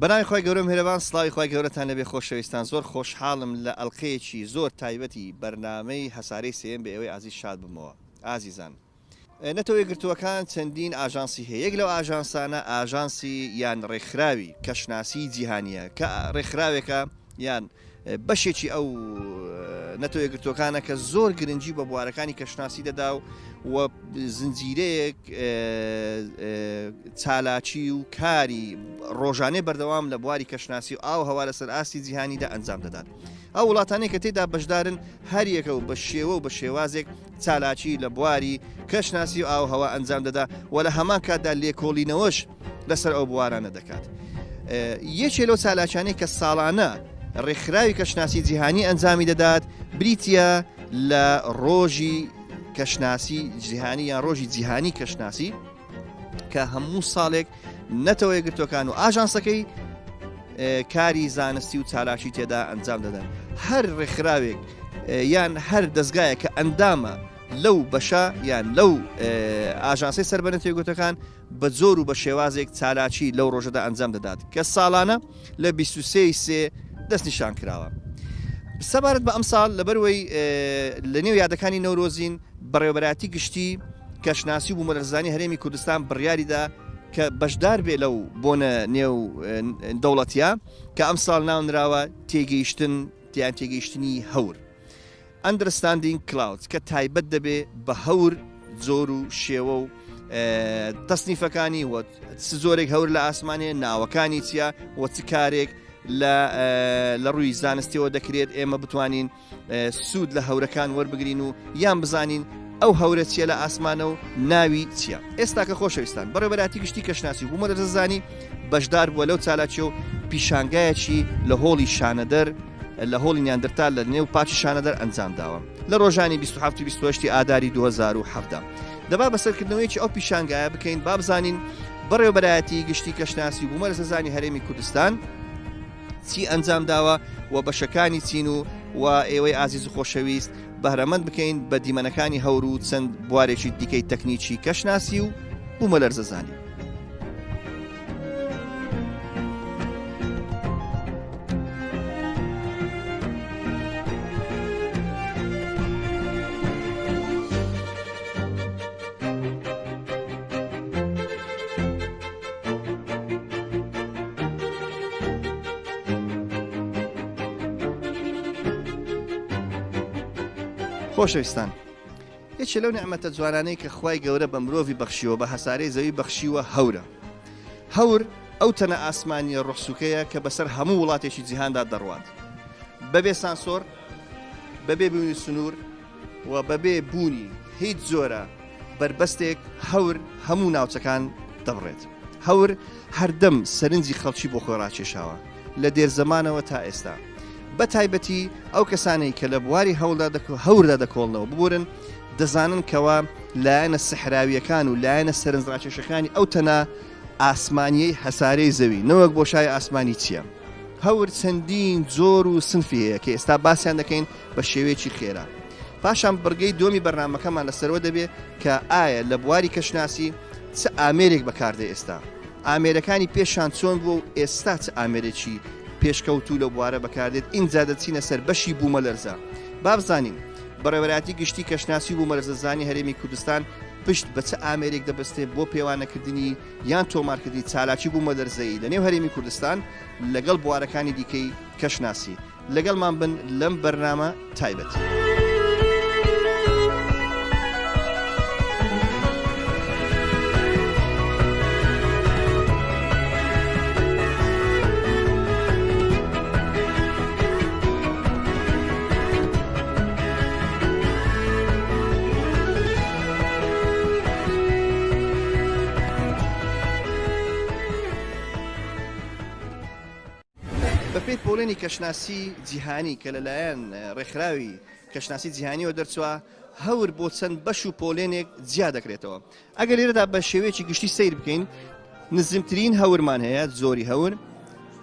بەناوی خوای گەورە میهرەبان سڵاوی خوای گەورەتان لێبێ خۆشەویستان زۆر خۆشحاڵم لە ئەڵقەیەکی زۆر تایبەتی بەرنامەی هەسارەی سێیەم بە ئێوەی ئازیز شاد بمەوە ئازیزان نەتەوە یەکگرتووەکان چەندین ئاژانسی هەیە یەک لەو ئاژانسانە ئاژانسی یان ڕێکخراوی کەشناسی جیهانیە کە ڕێکخراوێکە یان بەشێکی ئەو نەتەوە یەکگرتووەکانە کە زۆر گرنگی بە بوارەکانی کەشناسی دەدا و زنجیرەیەک چالاکی و کاری ڕۆژانەی بەردەوام لە بواری کەشناسی و ئاو هەوا لەسەر ئاستی جیهانیدا ئەنجام دەدات. ئەو وڵاتانەی کە تێدا بەشدارن هەریەکە و بە شێوە و بە شێوازێک چالاکی لە بواری کەشناسی و ئاو هەوا ئەنجام دەدا و لە هەمان کاتدا لێکۆڵینەوەش لەسەر ئەو بوارانە دەکات. یەکێ لەو چالاکیانەی کە ساڵانە ڕێکخراوی کەشناسی جیهانی ئەنجامی دەدات بریتە لە ڕۆژی کەشناسی جیهانی یان ڕۆژی جیهانی کەشناسی کە هەموو ساڵێک نەتەوە یەکگرتوەکان و ئاژانسەکەی کاری زانستی و چالاکی تێدا ئەنجام دەدەن هەر ڕێکخراوێک یان هەر دەستگایە کە ئەندامە لەو بەشە یان لەو ئاژانسی سەر بە نەتەوەگوتەکان بە زۆر و بە شێوازێک چالاکی لەو ڕۆژەدا ئەنجام دەدات کە ساڵانە لە 23 سێ دەستنیشان کراوە. سەبارەت بە ئەمساڵ لەبەروەی لە نێو یادەکانی نەورۆزین بەڕێوەبەرایەتی گشتی کەشناسی و بوومەلەرزەزانی هەرێمی کوردستان بڕیاریدا کە بەشدار بێ لەو بۆنە نێو دەوڵەتیە کە ئەمساڵ ناونراوە تێگەیشتن یان تێگەیشتنی هەور Understanding Clouds کە تایبەت دەبێ بە هەور جۆر و شێوە و تەسنیفەکانی و چ زۆرێک هەور لە ئاسمانێ ناوەکانی چییە و چ کارێک لە ڕووی زانستیەوە دەکرێت ئێمە بتوانین سوود لە هەورەکان وەربگرین و یان بزانین ئەو هەورە چیە لە ئاسمانە و ناوی چییە ئێستا کە خۆشەویستان بەڕێوەبەرایەتی گشتی کەشناسی و بوومەلەرزەزانی بەشدار بووە لەو چالاکیە و پیشانگایەکی لە هۆڵی شانەدەر لە هۆڵی نیاندرتال لە نێو پارکی شانەدەر ئەنجام داوە لە ڕۆژانی 27 و 28 ئاداری 2017 دەبا بەسەرکردنەوەیەکی ئەو پیشانگایە بکەین با بزانین بەڕێوەبەرایەتی گشتی کەشناسی و بوومەلەرزەزانی هەرێمی کوردستان چی ئەنجام داوە و بەشەکانی چین و و ئێوەی ئازیز و خۆشەویست بەهرەمەند بکەین بە دیمەنەکانی هەور و چەند بوارێکی دیکەی تەکنیکی کەشناسی و بوومەلەرزەزانی. خۆشەویستان یەکێ لەو نیعمەتە جوانانەی کە خوای گەورە بە مرۆڤی بەخشیوە بە هەسارەی زەوی بەخشیوە هەورە هەور ئەو تەنە ئاسمانیە ڕۆحسوکەیە کە بەسەر هەموو وڵاتێکی جیهاندا دەڕوات بەبێ سانسۆر بەبێ بوونی سنوور و بەبێ بوونی هیچ جۆرە بەربەستێک هەور هەموو ناوچەکان دەبڕێت. هەور هەردەم سەرنجی خەڵکی بۆ خۆی ڕاکێشاوە لە دێرزەمانەوە تا ئێستا. بە تایبەتی ئەو کەسانەی کە لە بواری هەوردا دەکۆڵنەوە ببورن دەزانن کەوا لایەنە سحراوییەکان و لایەنە سەرنجڕاکێشەکانی ئەو تەنە ئاسمانییەی هەسارەی زەوی نەوەک بۆشای ئاسمانی چییە. هەور چەندین جۆر و سنفی هەیە کە ئێستا باسیان دەکەین بە شێوەیەکی خێرا. پاشان بڕگەی دووەمی بەرنامەکەمان لەسەرەوە دەبێ کە ئایا لە بواری کەشناسی چ ئامێرێک بەکاردێ ئێستا ئامێرەکانی پێشان چۆن بووە و ئێستا چ ئامێرێکی پێشکەوتوو لەو بوارە بەکاردێت ئینجا دەچینە سەر بەشی بوومەلەرزە با بزانین بەڕێوەبەرایەتی گشتی کەشناسی و بوومەلەرزەزانی هەرێمی کوردستان پشت بە چ ئامێرێک دەبەستێ بۆ پێوانەکردنی یان تۆمارکردنی چالاکی بوومەلەرزەیی لەنێو هەرێمی کوردستان لەگەڵ بوارەکانی دیکەی کەشناسی. لەگەڵمان بن لەم بەرنامە تایبەتی. بەپێی پۆلێنی کەشناسی جیهانی کە لەلایەن ڕێکخراوی کەشناسی جیهانیەوە دەرچووە، هەور بۆ چەند بەش و پۆلێنێک جیا دەکرێتەوە. ئەگەر لێرەدا بە شێوەیەکی گشتی سەیر بکەین، نزمترین هەورمان هەیە، جۆری هەور،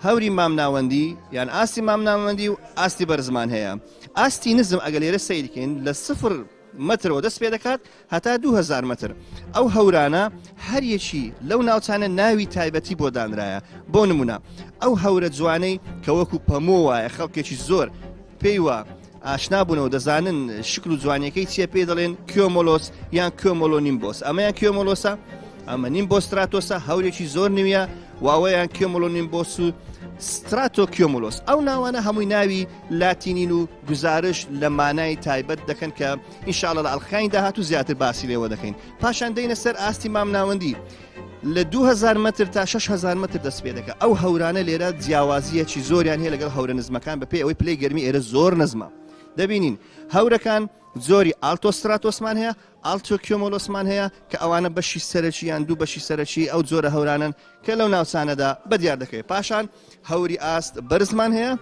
هەوری مامناوەندی یان ئاستی مامناوەندی و ئاستی بەرزمان هەیە. ئاستی نزم ئەگەر لێرە سەیر بکەین لە سفر مەترەوە دەست پێ دەکات هەتا 2000 مەتر. ئەو هەورانە هەر یەکی لەو ناوچانە ناوی تایبەتی بۆ دانرایە. بۆ نمونە ئەو هەورە جوانەی کە وەکو پەمۆ وایە خەڵکێکی زۆر پێی وا ئاشنا بوونەوە دەزانن شکل و جوانیەکەی چییە پێی دەڵێن کیۆمۆلۆس یان کیۆمۆلۆنیمبۆس. ئەمەیان کیۆمۆلۆسە، ئەمە نیمبۆستراتۆسە، هەورێکی زۆر نویە واوەیان کیۆمۆلۆنیمبۆس و ستراتۆکیۆمۆلۆس. ئەو ناوانە هەمووی ناوی لاتینین و گوزارش لە مانای تایبەت دەکەن کە ئینشاءاللە لە ئەڵقەکانی داهاتوو زیاتر باسی لێوە دەکەین. پاشان دێینە سەر ئاستی مامناوەندی لە 2000 مەتر تا 6000 مەتر دەست پێ دەکات. ئەو هەورانە لێرە جیاوازیەکی زۆریان هەیە لەگەڵ هەورە نزمەکان بەپێی ئەوەی پلەی گەرمی ئێرە زۆر نزمە. دەبینین هەورەکان جۆری ئالتۆستراتۆسمان هەیە، ئالتۆکیۆمۆلۆسمان هەیە کە ئەوانە بەشی سەرەکی یان دوو بەشی سەرەکی ئەو جۆرە هەورانەن کە لەو ناوچانەدا بەدیار دەکەوێت. پاشان هەوری ئاست بەرزمان هەیە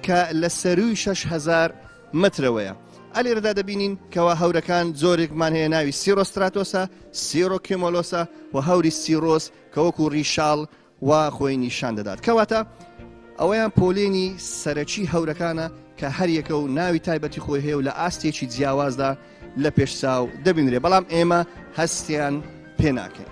کە لە سەرووی 6000 مەترەوەیە. ئەلێرەدا دەبینین کەوا هەورەکان جۆرێکمان هەیە ناوی سیرۆستراتۆسە، سیرۆکیۆمۆلۆسە و هەوری سیرۆس کە وەکو ڕیشاڵ وا خۆی نیشان دەدات. کەواتە ئەوەیان پۆلێنی سەرەکی هەورەکانە کە هەریەکە و ناوی تایبەتی خۆی هەیە و لە ئاستێکی جیاوازدا لە پێشچاو دەبینرێ، بەڵام ئێمە هەستیان پێ ناکەین.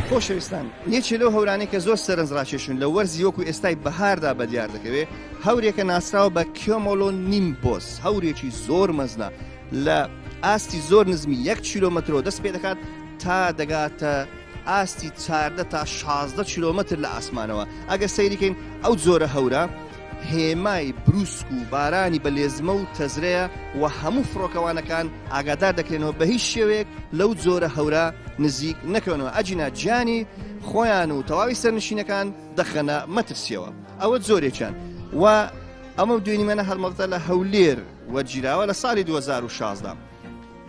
خۆشەویستان یەکێ لەو هەورانەی کە زۆر سەرنجڕاکێشن لە وەرزی وەکو ئێستای بەهاردا بەدیار دەکەوێ هەورێکە ناسراوە بە کیۆمۆلۆنیمبۆس، هەورێکی زۆر مەزنە لە ئاستی زۆر نزمی یەک کیلۆمەترەوە دەست پێ دەکات تا دەگاتە ئاستی 14 تا 16 کیلۆمەتر لە ئاسمانەوە. ئەگەر سەیریکەین ئەو جۆرە هەورە هێمای بروسک و بارانی بە لێزمە و تەزرەیە و هەموو فڕۆکەوانەکان ئاگادار دەکرێنەوە بە هیچ شێوەیەک لەو جۆرە هەورە نزیک نەکەونەوە، ئەگینا گیانی خۆیان و تەواوی سەرنشینەکان دەخەنە مەترسیەوە. ئەوە جۆرێکیان و ئەمە دوێنیمەنە هەڵمەتە لە هەولێر وەرگیراوە لە ساڵی 2016.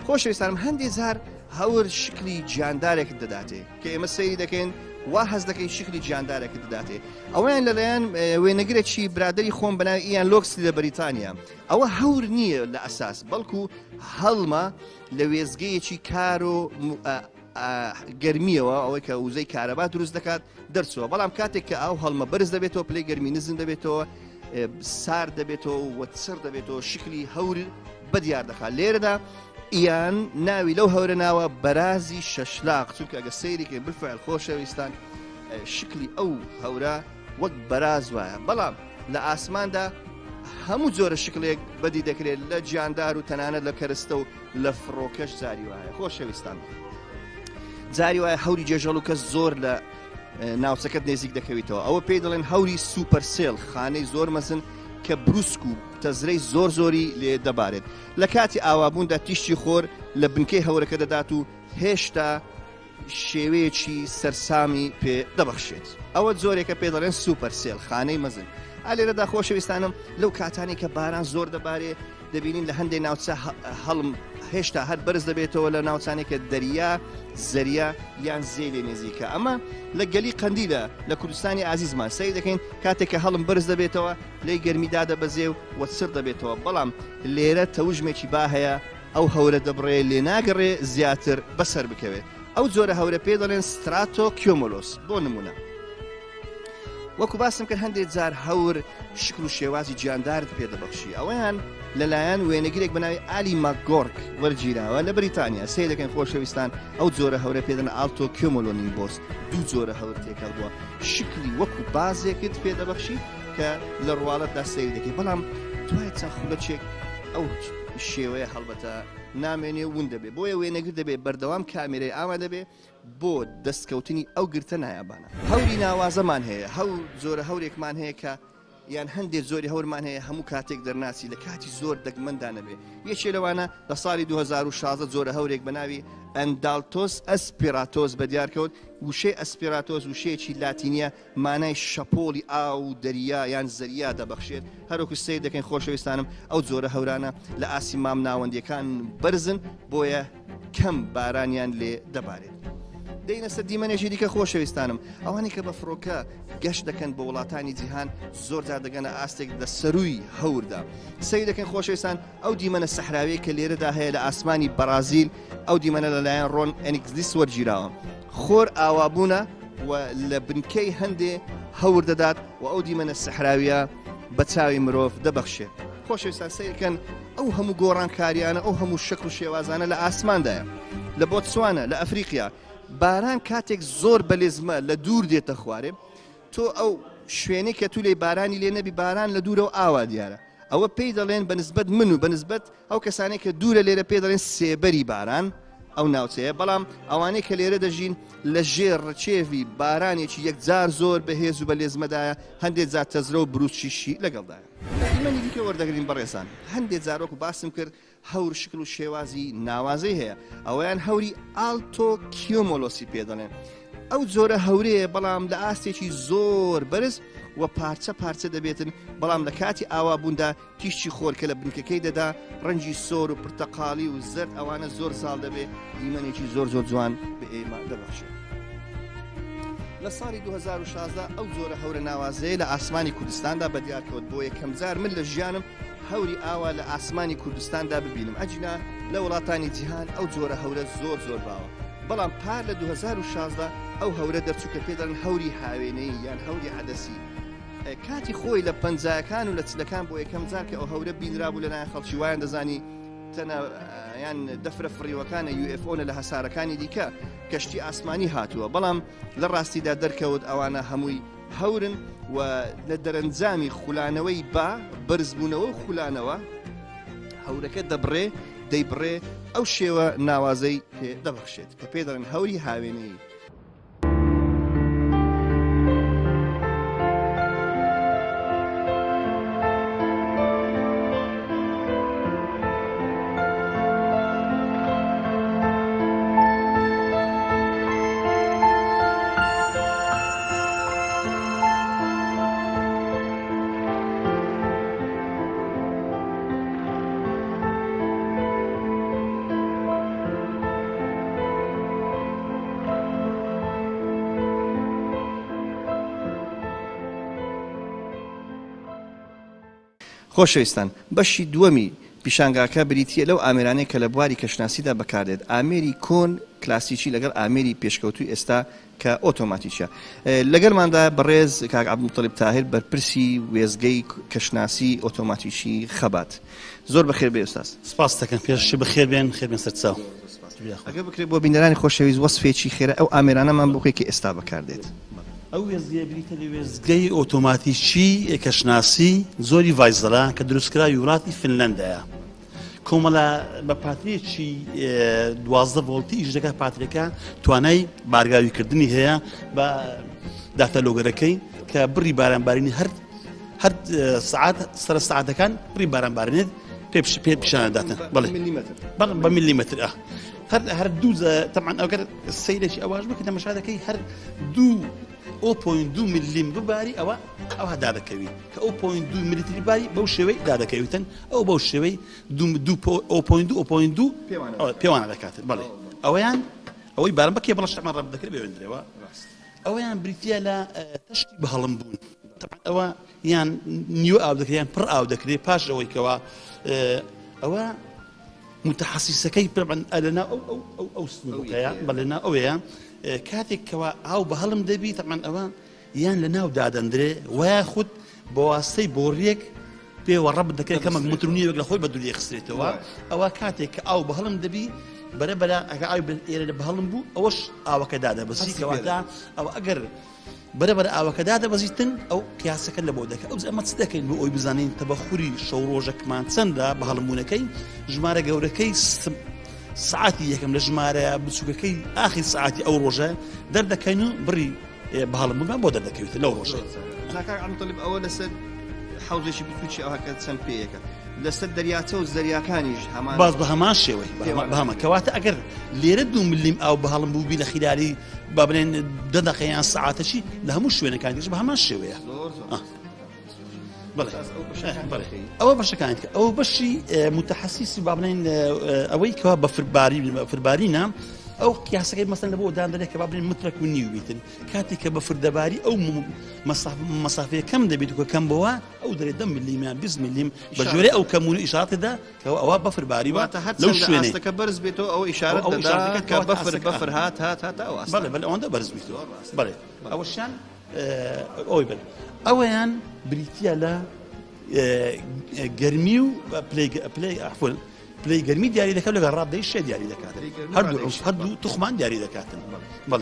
خۆشەویستانم هەندێ جار هەور شکلی گیاندارێکت دەداتێ کە ئێمە سەیری دەکەین وا هەست دەکەین شکلی گیاندارێکت دەداتێ. ئەوەیان لەلایەن وێنەگرێکی برادری خۆم بەناوی ئیان لۆکسلی لە بەریتانیا. ئەوە هەور نییە لە ئەساس، بەڵکو هەڵمە لە وێزگەیەکی کار و گەرمیەوە ئەوەی کە وزەی کارەبا دروست دەکات دەرچووە. بەڵام کاتێک کە ئەو هەڵمە بەرز دەبێتەوە پلەی گەرمی نزم دەبێتەوە، سارد دەبێتەوە و چڕ دەبێتەوە، شکلی هەور بەدیار دەخات. لێرەدا ئیان ناوی لەو هەورە ناوە بەرازی شەشلاق، چونکە ئەگە سەیریکەین بالفعل خۆشەویستان شکلی ئەو هەورە وەک بەراز وایە، بەڵام لە ئاسماندا هەموو جۆرە شکلێک بەدی دەکرێت لە گیاندار و تەنانەت لە کەرستە و لە فڕۆکەش جاری وایە. خۆشەویستان جاری وایە هەوری جێژەڵوکە زۆر لە ناوچەکەت نێزیک دەکەویتەوە، ئەوە پێی دەڵێن هەوری supercell، خانەی زۆر مەزن کە بروسک و تەزرەی زۆر زۆری لێ دەبارێت. لە کاتی ئاوابووندا تیشکی خۆر لە بنکەی هەورەکە دەدات و هێشتا شێوەیەکی سەرسامی پێ دەبەخشێت. ئەوە جۆرێکە پێ دەڵێن supercell، خانەی مەزن. ئا لێرەدا خۆشەویستانم لەو کاتانەی کە باران زۆر دەبارێ دەبینین لە هەندێک ناوچە هەڵم هێشتا هەر بەرز دەبێتەوە لە ناوچانێک کە دەریا، زەریا یان زێ لێ نزیکە. ئەمە لە گەلی قەندیلە لە کوردستانی ئازیزمان سەیر دەکەین کاتێک کە هەڵم بەرز دەبێتەوە پلەی گەرمی دادەبەزێ و چڕ دەبێتەوە، بەڵام لێرە تەوژمێکی با هەیە ئەو هەورە دەبڕێ لێ ناگەڕێ زیاتر بەسەر بکەوێت. ئەو جۆرە هەورە پێ دەڵێن ستراتۆ کیۆمۆلۆس. بۆ نمونە وەکو باسم کرد هەندێک جار هەور شکل و شێوازی گیاندارت پێدەبەخشی. ئەوەیان لەلایەن وێنەگرێک بە ناوی ئالی ماکگۆرک وەرگیراوە لە بەریتانیا. سەیر دەکەن خۆشەویستان ئەو جۆرە هەورە پێدەن ئالتۆ کیۆمۆلۆنیمبۆس. دوو جۆرە هەور تێکەڵ بووە، شکلی وەکو بازێکت پێدەبەخشی کە لە ڕواڵەتدا سەیر دەکەی، بەڵام دوای چەند خولەکێک ئەو شێوەیە هەڵبەتە نامێنێ و ون دەبێ. بۆیە وێنەگر دەبێ بەردەوام کامێرەی ئامادە بێ بۆ دەستکەوتنی ئەو گرتە نایابانە. هەوری ناوازەمان هەیە، هەور جۆرە هەورێکمان هەیە کە یان هەندێک جۆری هەورمان هەیە هەموو کاتێک دەرناچی، لە کاتی زۆر دەگمەندا نەبێ. یەکێ لەوانە لە ساڵی 2016 جۆرە هەورێک بە ناوی ئەندالتۆس ئەسپیراتۆس بەدیار کەوت. وشەی ئەسپیراتۆس وشەیەکی لاتینیە مانای شەپۆڵی ئاو و دەریا یان زەریا دەبەخشێت. هەروەکو سەیر دەکەین خۆشەویستانم ئەو جۆرە هەورانە لە ئاستی مامناوەندیەکان بەرزن، بۆیە کەم بارانیان لێ دەبارێت. دەینە سەر دیمەنێکی دیکە خۆشەویستانم، ئەوانەی کە بە فڕۆکە گەشت دەکەن بۆ وڵاتانی جیهان زۆر جار دەگەنە ئاستێک لە سەرووی هەوردا. سەیر دەکەن خۆشەویستان ئەو دیمەنە سەحراویەی کە لێرەدا هەیە لە ئاسمانی بەرازیل، ئەو دیمەنە لەلایەن ڕۆن ئەنیکزلیس وەرگیراوە. خۆر ئاوابوونە و لە بنکەی هەندێ هەور دەدات و ئەو دیمەنە سەحراویە بە چاوی مرۆڤ دەبەخشێت. خۆشەویستان سەیرکەن ئەو هەموو گۆڕانکاریانە ئەو هەموو شەکل و شێوازانە لە ئاسماندایە لە بۆتسوانە لە ئەفریقیا باران کاتێک زۆر بەلێزمە لە دوور دێتە خوارێ تۆ ئەو شوێنەی کە تو لێی بارانی لێ نەبی باران لە دوورەوە ئاوا دیارە ئەوە پێی دەڵێن بە نسبەت من و بە نسبەت ئەو کەسانەی کە دوورە لێرە پێ دەڵێن سێبەری باران ئەو ناوچەیە بەڵام ئەوانەی کە لێرە دەژین لە ژێر ڕچێوی بارانێکی یەکجار زۆر بەهێز و بە لێزمەدایە هەندێک جار تەزرە و بروسکیشی لەگەڵدایە. دیمەنی دیکە وەردەگرین بەڕێزان هەندێک جار وەکو باسم کرد هەور شکل و شێوازی ناوازەی هەیە ئەوەیان هەوری ئالتۆ کیۆمۆلۆسی پێ دەڵێن ئەو جۆرە هەورەیە بەڵام لە ئاستێکی زۆر بەرز و پارچە پارچە دەبێتن بەڵام لە کاتی ئاوابووندا تیشکی خۆر کە لە بنکەکەی دەدا ڕەنگی سۆر و پرتەقاڵی و زەرد ئەوانە زۆر زاڵ دەبێ دیمەنێکی زۆر زۆر جوان بە ئێمە دەبەخشێت. لە ساڵی 2016 ئەو جۆرە هەورە ناوازەیە لە ئاسمانی کوردستاندا بەدیار کەوت بۆ یەکەمجار من لە ژیانم هەوری ئاوا لە ئاسمانی کوردستاندا ببینم ئەگینا لە وڵاتانی جیهان ئەو جۆرە هەورە زۆر زۆر باوە بەڵام پار لە 2016 ئەو هەورە دەرچوو کە پێ دەڵێن هەوری هاوێنەیی یان هەوری عەدەسی کاتی خۆی لە پەنجاکان و لە چلەکان بۆ یەکەم جار کە ئەو هەورە بینرابوو لەلایەن خەڵکی وایان دەزانی تەنە یان دەفرە فڕیوەکانە UFO لە هەسارەکانی دیکە کەشتی ئاسمانی هاتووە بەڵام لە ڕاستیدا دەرکەوت ئەوانە هەمووی هەورن و لە دەرەنجامی خولانەوەی با، بەرزبوونەوە و خولانەوە، هەورەکە دەبڕێ، دەیبڕێ، ئەو شێوە ناوازەی پێ دەبەخشێت کە پێی دەڵێن هەوری هاوێنەیی. خۆشەویستان بەشی دووەمی پیشانگاکە بریتییە لەو ئامێرانەی کە لە بواری کەشناسیدا بەکاردێت، ئامێری کۆن کلاسیکی لەگەڵ ئامێری پێشکەوتووی ئێستا کە ئۆتۆماتیکیە. لەگەلماندا بەڕێز کاک عەبدولموتەڵیب تاهیر بەرپرسی وێستگەی کەشناسی ئۆتۆماتیکی خەبات. زۆر بەخێر بێی ئوستاز. سپاست دەکەم پێشی بەخێر بێن خێر بێن سەرچاو. ئەگەر بکرێت بۆ بینەرانی خۆشەویست وەسفێکی خێرای ئەو ئامێرانەمان بۆ بکەی کە ئێستا بەکاردێت. ئەو وێستگەیە بریتیە لە وێستگەی ئۆتۆماتیکی کەشناسی جۆری ڤایزەرە کە دروستکراوی وڵاتی فنلەندایە. کۆمەڵە بە پاتریەکی 12 ڤۆڵتی ئیش دەکات پاتریەکە توانای بارگاویکردنی هەیە بە data logger ەکەی کە بڕی بارانبارینی هەر هەر سعات سەر سعاتەکان بڕی بارانبارینێت پێ پێ پیشان داتن بەڵێ بە میلیمەتر هەر هەر دوو تەمان ئەگەر سەیرێکی ئەواش بکە تەمەشا دەکەی هەر دوو ئەو point دوو ملیم بباری ئەوە ئەوها دادەکەوی کە ئەو point دوو ملیتری باری بەو شێوەی دادەکەویتن ئەو بەو شێوەی دوو دوو ئەو point دوو ئەو point دوو پێوانە دەکاتن بەڵێ ئەوەیان ئەوەی بارم بەکێ بەڵە شتمان ڕەب دەکرێت بێندرێەوە ئەوەیان بریتە لە تەشتی بەهەڵم بوون ئەوە یان نیوە ئاو دەکرێت یان پڕ ئاو دەکرێت پاش ئەوەی کەوا ئەوە متحەسیسەکەی پربن لەنا ئەو ئەو ئەو ئەو سندوقەیە بە لەنا ئەوەیە کاتێک کەوا ئاو بە هەڵم دەبی تەمان ئەوە یان لە ناو دادەندرێ ویاخود بە واسطەی بۆڕیەک پێوە ڕەبت دەکرێت کەمەک متر و نیوێک لە خۆی بە دووری خسترێتەوە ئەوە کاتێک کە ئاو بە هەڵم دەبی بەرە بەرە ئەگە ئاوی ئێرە لە بەهەڵم بوو ئەوەش ئاوەکە دادەبەزی کەواتە ئەوە ئەگەر بەرە بەرە ئاوەکە دادەبەزیتن ئەو قیاسەکە لە بۆ دەکە ئەو ئەمە چ دەکەین بۆ ئەوی بزانین تەبەخوری شەو ڕۆژەکمان چەندە بە هەڵمبوونەکەی ژمارە گەورەکەی سعاتی یەکەم لە ژمارە بچووکەکەی ئاخی سعاتی ئەو ڕۆژە دەردەکەین و بڕی بە هەڵمبوونمان بۆ دەردەکەوێت لەو ڕۆژە. کاک عەبدولموتەڵیب ئەوە لەسەر حەوزێکی بچووکی ئەوها کە چەند پێیەکە لەسەر دەریاچە و زەریاکانیش هەمان باز بە هەمان شێوەی بە هەمان کەواتە ئەگەر لێرە دوو ملیم ئاو بە هەڵم بووبی لە خیلالی با بڵێن دە دەقە یان سەعاتەکی لە هەموو شوێنەکانیش بە هەمان شێوەیە ئەوە بەشەکان کە ئەو بەشی متحسیسی با بڵێن ئەوەی کەوا بە فرباری فربارینە ئەو قیاسەکەی مەسن لە بۆ دادرێت کە با بڵێن مترەک و نیو بیتن کاتێک کە بەفر دەباری ئەو مەسافەیە کەم دەبێت کە کەم بەوە ئەو دەرێ دە ملیمیان 20 ملیم بە جۆرە ئەو کەمون ئیشارەتدا کەوا ئەوە بەفر باری واتە هەر لەو شوێنەی ئاستەکە بەرز بێتەوە ئەوە ئیشارەت ئەو دەدا ئیشارەت کە کەواتە بەفر ئاستەکە بەفر هات هات هات ئەو ئاستە بەڵێ بەڵێ ئەوەندە بەرز بیتەوە بەڵێ ئەوەشیان ئەوەی بەڵێ ئەوەیان بریتییە لە. گەرمی و پلەی عەفوەن پلەی گەرمی دیاری دەکات لەگەڵ ڕادەی شێ دیاری دەکات هەردوو هەردوو توخمان دیاری دەکاتن.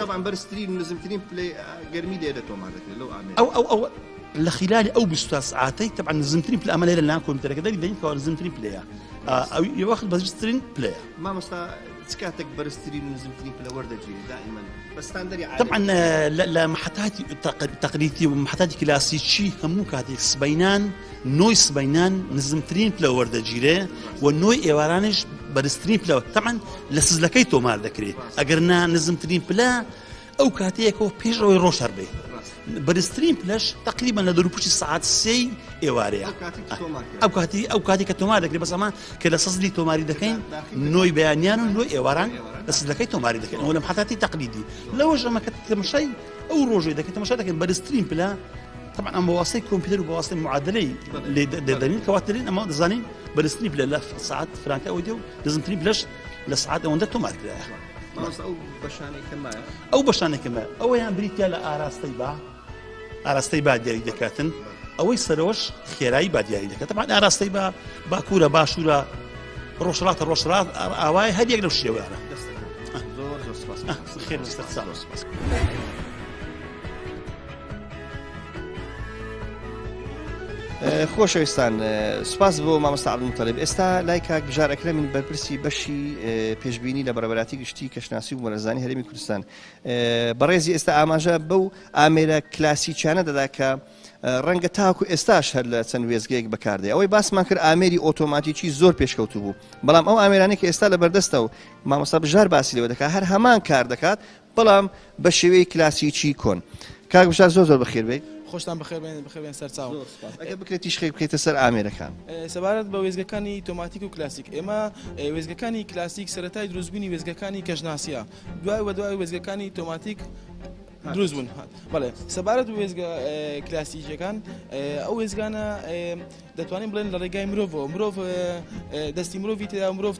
طبعا بەرزترین نزمترین پلەی گەرمی لێرە تۆمار دەکرێت لەو ئامێرە. ئەو ئەو ئەو لە خلالی ئەو 24 سعاتەی طبعا نزمترین پلە ئەمە لێرە لەناو کۆمپیوتەرەکە دەری دەین کەوا نزمترین پلەیە ئەو وەخت بەرزترین پلەیە. مامۆستا چ کاتێک بەرزترین و نزمترین پلە وەردەگیرێت دائیما بە ستاندەری عالەمی؟ طبعا لە محەتاتی تەقلیدی و محەتاتی کلاسیکی هەموو کاتێک سبەینان نۆی سبەینان نزمترین پلە وەردەگیرێ و نۆی ئێوارانیش بەرزترین پلە تەعەن لە سزلەکەی تۆمار دەکرێت ئەگەر نا نزمترین پلە ئەو کاتەیەکەوە پێش ئەوەی ڕۆژ هەر بێ بەرزترین پلەش تقریبا لە دەروپشتی سعات سێی ئێوارەیە ئەو کاتی ئەو کاتی کە تۆمار دەکرێت بەس ئەمە کە لە سەزلی تۆماری دەکەین نۆی بەیانیان و نۆی ئێواران لە سزلەکەی تۆماری دەکەین ئەوە لە محەتاتی تەقلیدی لەوەش ئەمە کە تەمەشای ئەو ڕۆژەی دەکەین تەمەشا دەکەین بەرزترین پلە طبعا ئەم بەواسطەی کۆمپیوتەر و بەواسطەی معادلەی لێ دەدەنین کەواتە لێن ئەمە دەزانین بەرزترین پلە لە سعات فرانکە ئەوەی دێ و نزمترین پلەش لە سعات ئەوەندە تۆمار کرایە. مامۆستا ئەو بەشانەی کە مایە؟ ئەو بەشانەی کە مایە ئەوەیان بریتیە لە ئاراستەی با، ئاراستەی با دیاری دەکاتن، ئەوەی سەرەوەش خێرایی با دیاری دەکات. طبعا ئاراستەی با باکوورە، باشوورە، ڕۆژهەڵاتە، ڕۆژهەڵات ئاوایە، هەر یەک لەو شێوەیانە. زۆر زۆر سپاس. خێر بێ سەرچاو. زۆر سپاس. خۆشەویستان سوپاس بۆ مامۆستا عەبدولموتەلیب ئێستا لای کاک بژار ئەکرەمین بەرپرسی بەشی پێشبینی لە بەڕێوەبەراتی گشتی کەشناسی و بومەلەرزانی هەرێمی کوردستان بەڕێزی ئێستا ئاماژە بەو ئامێرە کلاسیکیانە دەدا کە ڕەنگە تاکو ئێستاش هەر لە چەند وێزگەیەک بەکاردێ ئەوەی باسمان کرد ئامێری ئۆتۆماتیکی زۆر پێشکەوتوو بوو بەڵام ئەو ئامێرانەی کە ئێستا لە بەردەستە و مامۆستا بژار باسی لێوە دەکات هەر هەمان کار دەکات بەڵام بە شێوەی کلاسیکی کۆن. کاک بژار زۆر زۆر بەخێر بێیت. خۆشتان بەخێر بێن بەخێر بێن سەرچاو. زۆر سوپاس. ئەگەر بکرێت تیشکێک بکەیتە سەر ئامێرەکان. سەبارەت بە وێستگەکانی تۆماتیک و کلاسیک ئێمە وێستگەکانی کلاسیک سەرەتای دروستبوونی وێستگەکانی کەشناسیە دوای وە دوای وێستگەکانی تۆماتیک دروست بوون بەڵێ سەبارەت بە وێستگە کلاسیکیەکان ئەو وێستگانە دەتوانین بڵێن لە ڕێگای مرۆڤەوە مرۆڤ دەستی مرۆڤی تێدا مرۆڤ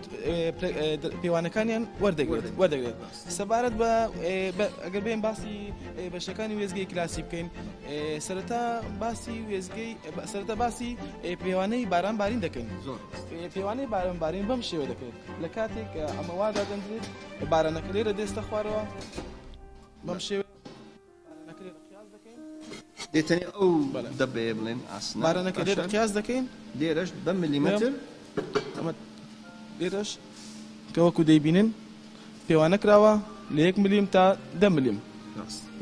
پێوانەکانیان وەردەگرێت وەردەگرێت سەبارەت بە ئەگەر بێن باسی بەشەکانی وێزگەی کلاسی بکەین سەرەتا باسی وێزگەی سەرەتا باسی پێوانەی باران بارین دەکەین زۆر پێوانەی باران بارین بەم شێوە دەکرێت لە کاتێک ئەمە وادا دەندرێت بارانەکە لێرە دێستە خوارەوە بەم شێوە دێتە نێو ئەو دەبەیە بڵێن ئاسنە بارانەکە لێرە قیاس دەکەین لێرەش بە ملیمەتر ئەمە لێرەش کە وەکو دەیبینن پێوانە کراوە لە یەک ملیم تا دە ملیم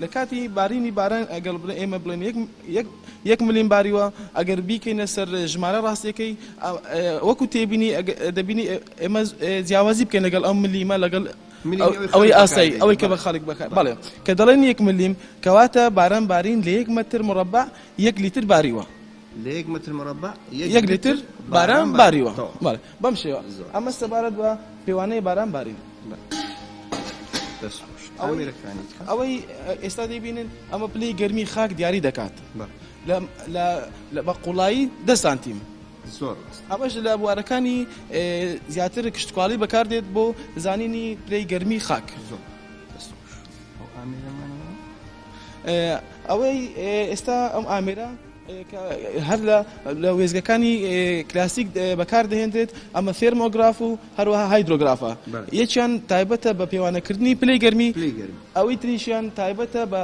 لە کاتی بارینی باران ئەگەڵ بڵێ ئێمە بڵێن یەک یەک یەک ملیم باریوە ئەگەر بیکەینە سەر ژمارە ڕاستیەکەی وەکو تێبینی دەبینی ئێمە جیاوازی بکەین لەگەڵ ئەو ملیمە لەگەڵ ئەوەی ئاسایی ئەوەی کە بە خەڵک بەکار بەڵێ کە دەڵێن یەک ملیم کەواتە باران بارین لە یەک مەتر مڕەبع یەک لیتر باریوە. لە یەک مەتر مڕەبع یەک لیتر باران باریوە بەڵێ بەم شێوە ئەمە سەبارەت بە پێوانەی باران بارین. ئەوەی ئێستا دەیبینن ئەمە پلەی گەرمی خاک دیاری دەکات لە بە قوڵایی دە سانتیم. زۆر ڕاستە. ئەمەش لە بوارەکانی زیاتر کشتوکاڵی بەکاردێت بۆ زانینی پلەی گەرمی خاک. زۆر دەست خۆش. ئەو ئامێرەمانەوە؟ ئەوەی ئێستا ئەم ئامێرە کە هەر لە لە وێستگەکانی کلاسیک بەکار دەهێنرێت ئەمە thermograph و هەروەها hydrograph ە. یەکیان تایبەتە بە پێوانەکردنی پلەی گەرمی، ئەوەی تریشیان تایبەتە بە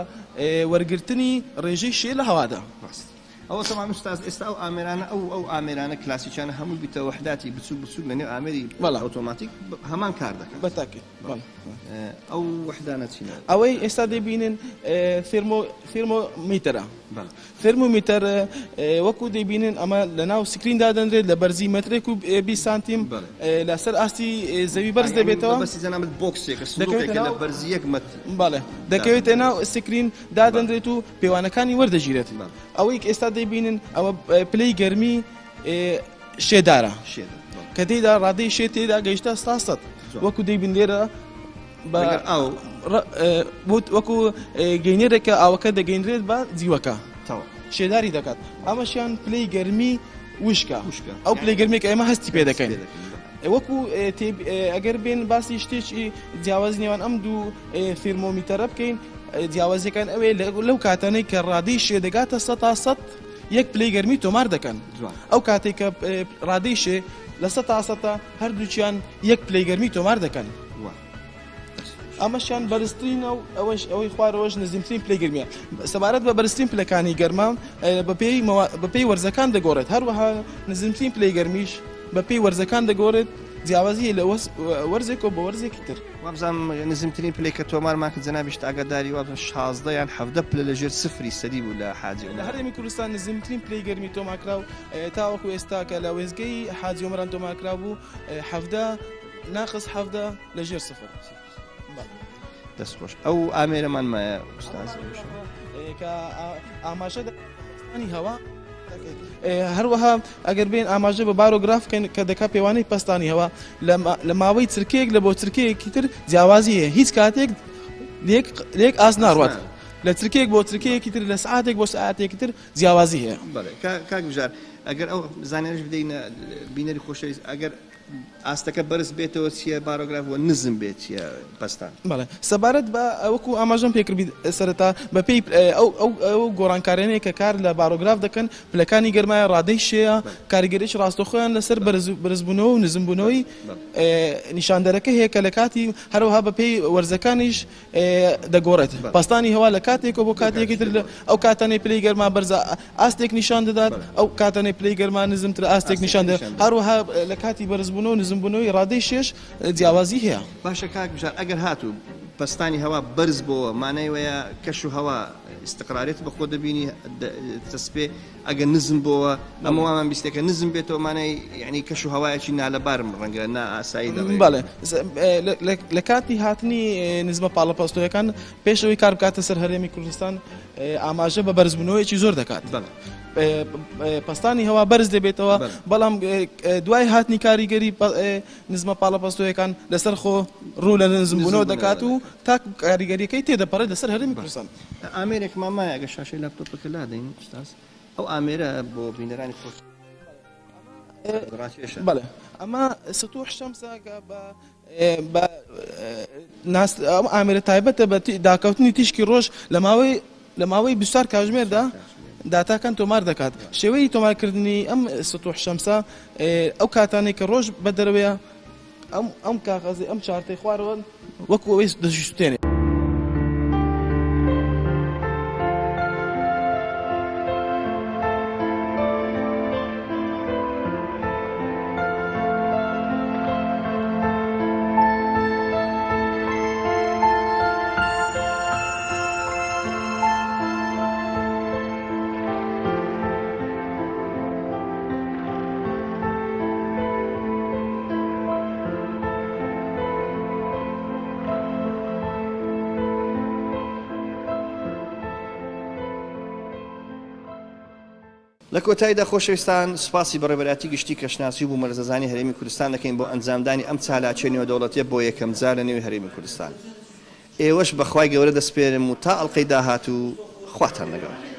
وەرگرتنی ڕێژەی شێ لە هەوادا. ڕاست. ئەوە تەبعەن ئوستاز ئێستا ئەو ئامێرانە ئەو ئەو ئامێرانە کلاسیکیانە هەمووی بیتە وەحداتی بچوک بچوک لە نێو ئامێری بەڵێ. ئۆتۆماتیک هەمان کار دەکات. بە تاکید بەڵێ. ئەو وەحدانە چینە؟ ئەوەی ئێستا دەیبینن thermo thermometer ە. بەڵێ. thermometer وەکو دەیبینن ئەمە لە ناو screen دادەنرێت لە بەرزی مەترێک و 20 سانتیم لەسەر ئاستی زەوی بەرز دەبێتەوە. مەبەستی جەنابت box ێکە سندوقێکە لە بەرزی یەک مەتر. بەڵێ دەکەوێتە ناو screen دادەنرێت و پێوانەکانی وەردەگیرێت. ئەوەی کە ئێستا دەیبینن ئەوە پلەی گەرمی شێدارە کە تێیدا ڕادەی شێ تێدا گەیشتە 100 وەکو دەیبین لێرە وەکو گەینەرێکە ئاوەکە دەگەینرێت بە جیوەکە شێداری دەکات ئەمەشیان پلەی گەرمی وشکە ئەو پلەی گەرمێک ئێمە هەستی پێ دەکەین. وەکو ئەگەر بێن باسی شتێکی جیاواز نێوان ئەم دوو thermometer ە بکەین جیاوازیەکان ئەوەیە لەو کاتانەی کە ڕادەی شێ دەگاتە 100% یەک پلەی گەرمی تۆمار دەکەن. ئەو کاتەی کە ڕادەی شێ لە سەتا سەتە هەردووکیان یەک پلەی گەرمی تۆمار دەکەن. ئەمەشیان بەرزترینە و ئەوەش ئەوەی خوارەوەش نزمترین پلەی گەرمیە. سەبارەت بە بەرزترین پلەکانی گەرما بەپێی وەرزەکان دەگۆڕێت، هەروەها نزمترین پلەی گەرمیش بەپێی وەرزەکان دەگۆڕێت، جیاوازی لە وەرزێکەوە بۆ وەرزێکی تر. وابزانم نزمترین پلەی کە تۆمارمان کرد جەنابیشت ئاگاداری وابزانم 16 یان 17 پلە لە ژێر سفری سەدی بوو لە حاجی لە هەرێمی کوردستان نزمترین پلەی گەرمی تۆمارکراو تاوەکو ئێستا کە لە وێستگەی حاجی ئۆمەران تۆمارکرا بوو 17 ناقس 17 لە ژێر سفر. دەست خۆش ئەو ئامێرەمان مایە ئوستاز کە ئاماژە دەکانی هەوا هەروەها ئەگەر بێن ئاماژە بە بارۆگراف بکەین کە دەکا پێوانەی پەستانی هەوا لە ماوەی چرکەیەک لە بۆ چرکەیەکی تر جیاوازی هەیە هیچ کاتێک لێک ئاست ناڕوات لە چرکەیەک بۆ چرکەیەکی تر لە سعاتێک بۆ سعاتێکی تر جیاوازی هەیە. کاک بژار ئەگەر ئەو زانیاریش بدەینە بینەری خۆشەویست ئەگەر ئاستەکە بەرز بێتەوە چیە بارۆگراف وە نزم بێت چیە پەستان؟ بەڵێ سەبارەت بە وەکو ئاماژەم پێکردبی سەرەتا بەپێی ئەو ئەو ئەو گۆڕانکاریانەی کە کار لە بارۆگراف دەکەن پلەکانی گەرمایە ڕادەی شێیە کاریگەریی ڕاستەوخۆیان لەسەر بەرز بەرزبوونەوە و نزمبوونەوەی نیشاندەرەکە هەیە کە لە کاتی هەروەها بەپێی وەرزەکانیش دەگۆڕێت. پەستانی هەوا لە کاتێکەوە بۆ کاتێکی تر ئەو کاتانەی پلەی گەرما بەرزە ئاستێک نیشان دەدات، ئەو کاتانەی پلەی گەرما نزمترە ئاستێک نیشان دەدات، هەروەها لە کاتی بەرزبوونەوە و نزمبوونەوەی ڕادەی شێش جیاوازی هەیە. باشە کاک بژار ئەگەر هاتوو پەستانی هەوا بەرز بۆوە مانای وەیە کەش و هەوا ئیستقراریەت بەخۆ دەبینی دەچەسپێ ئەگەر نزم بۆوە ئەمە وامان بیستێ کە نزم بێتەوە مانای یعنی کەش و هەوایەکی نالەبارم ڕەنگە نائاسایی دەڕێ. بەڵێ لە کاتی هاتنی نزمە پاڵەپەستۆیەکان پێش ئەوەی کار بکاتە سەر هەرێمی کوردستان ئاماژە بە بەرزبوونەوەیەکی زۆر دەکات. پەستانی هەوا بەرز دەبێتەوە بەڵام دوای هاتنی کاریگەری نزمە پاڵەپەستۆیەکان لەسەر خۆ ڕوو لە نزمبوونەوە دەکات و تا کاریگەریەکەی تێدەپەڕێت لەسەر هەرێمی کوردستان. ئامێرێکمان مایە ئەگەر شاشەی لاپتۆپەکە لادەین ئوستاز ئەو ئامێرە بۆ بینەرانی خۆش ڕاکێشە. بەڵێ ئەمە سطوح شەمسە کە بە بە ناس ئەم ئامێرە تایبەتە بە داکەوتنی تیشکی ڕۆژ لە ماوەی لە ماوەی 24 کاژمێردا داتاکان تۆمار دەکات شێوەی تۆمارکردنی ئەم سطوح شەمسە ئەو کاتانەی کە ڕۆژ بە دەرەوەیە ئەم ئەم کاغەزی ئەم چارتەی خوارەوە وەکو ئەوەی دەشوتێنێ. لە کۆتاییدا خۆشەویستان سوپاسی بەڕێوەبەرایەتی گشتی کەشناسی و بوومەلەرزەزانی هەرێمی کوردستان دەکەین بۆ ئەنجامدانی ئەم چالاکیە نێودەوڵەتیە بۆ یەکەمجار لە نێوی هەرێمی کوردستان. ئێوەش بە خوای گەورە دەسپێرم و تا ئەڵقەی داهاتوو خواتان لەگەڵ.